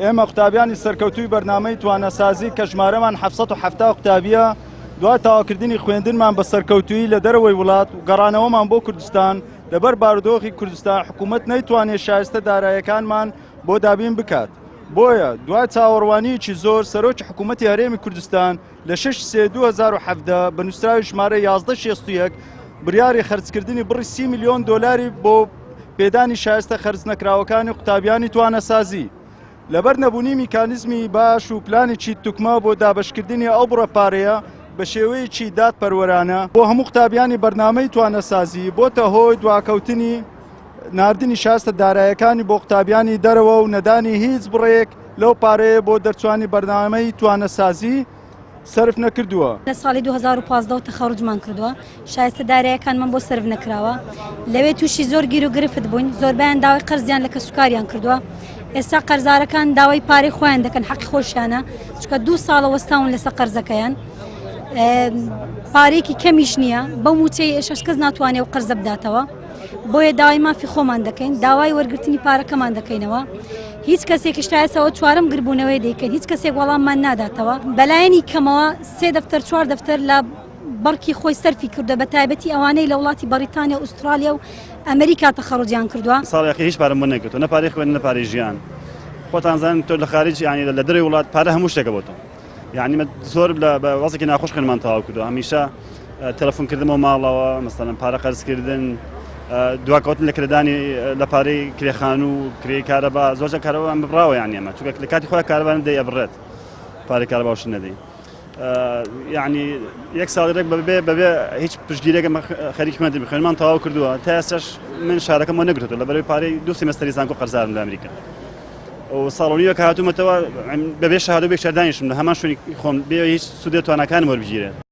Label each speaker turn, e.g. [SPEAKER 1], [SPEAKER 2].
[SPEAKER 1] ئێمە قوتابیانی سەرکەوتووی بەرنامەی تواناسازی کە ژمارەمان 770 قوتابیە، دوای تەواوکردنی خوێندنمان بە سەرکەوتوویی لە دەرەوەی وڵات و گەڕانەوەمان بۆ کوردستان، لەبەر بارودۆخی کوردستان حکوومەت نەیتوانێت شایستە داراییەکانمان بۆ دابین بکات. بۆیە دوای چاوەڕوانییەکی زۆر سەرۆکی حکوومەتی هەرێمی کوردستان لە 6 سێ 2017 بە نووسراوی ژمارە 1161 بڕیاری خەرجکردنی بڕی 30 میلیۆن دۆلاری بۆ پێدانی شایستە خەرج نەکراوەکانی قوتابیانی توانەسازی لەبەر نەبوونی میکانیزمی باش و پلانێکی توکمە بۆ دابەشکردنی ئەو بڕە پارەیە بە شێوەیەکی دادپەروەرانە بۆ هەموو قوتابیانی بەرنامەی توانەسازی بۆتە هۆی دواکەوتنی ناردنی شایستە دارایەکانی بۆ قوتابیانی دەرەوە و نەدانی هیچ بڕێک لەو پارەیە بۆ دەرچوانی بەرنامەی توانەسازی سەرف نەکردووە.
[SPEAKER 2] لە ساڵی 2015 تەخەڕوجمان کردووە، شایستە دارایەکانمان بۆ سەرف نەکراوە، لەوێ تووشی زۆر گیر و گرفت بووین، زۆربەیان داوای قەرزیان لە کەسوکاریان کردووە، ئێستا قەرزارەکان داوای پارەی خۆیان دەکەن، حەقی خۆشیانە، چونکە دوو ساڵە وەستاون لەسەر قەرزەکەیان، پارەیەکی کەمیش نییە، بەو مووچەی ئێشەش کەس ناتوانێت ئەو قەرزە بداتەوە. بۆیە داوای مافی خۆمان دەکەین داوای وەرگرتنی پارەکەمان دەکەینەوە هیچ کەسێکیش تا ئێستاوە چوارەم گربوونەوەی دەیکەن هیچ کەسێک وەڵاممان ناداتەوە بەلایەنی کەمەوە سێ دەفتەر چوار دەفتەر لە بەڕکی خۆی سەرفی کردووە بە تایبەتی ئەوانەی لە وڵاتی بەریتانیا و ئوسترالیا و ئەمریکا تەخەڕوجیان کردووە.
[SPEAKER 3] ساڵی ئەخیر هیچ پارەم بۆ نەگرتووە نە پارەی خوێندن نە پارەی ژیان خۆتان زانن تۆ لە خارج یانی لە دەرەوەی وڵات پارە هەموو شتێکە بۆ تۆ یعنی من زۆر لە بە وەزێکی ناخۆش خوێنمان تەواو کردووە هەمیشە تەلەفۆن کردمەوە ماڵەوە مەسەلەن پارە قەرزکردن دواکەوتن لە کرێدانی لە پارەی کرێخان و کرێی کارەبا زۆر جار کارەبا بڕاوە یعنی ئەمە چونکە لە کاتی خۆی کارەبا نەدەی ئەبڕێت پارەی کارەبا وشت نەدەی یعنی یەک ساڵی ڕێک بەبێ بەبێ هیچ پشتگیرێکم خەریک خوێندن خوێنمان تەواو کردووە تا ئێستاش من شارەکەم وە نەگرتووە لەبەرەوەی پارەی دوو سیمەستەری زانکۆ قەرزارم لە ئەمریکا و ساڵ و نیوێکە هاتوومەتەوە بەبێ شەهادە و بێ شەردانیشم لە هەمان شوێنی خۆم بێ هیچ سوودێ تواناکانم وەربگیرێت.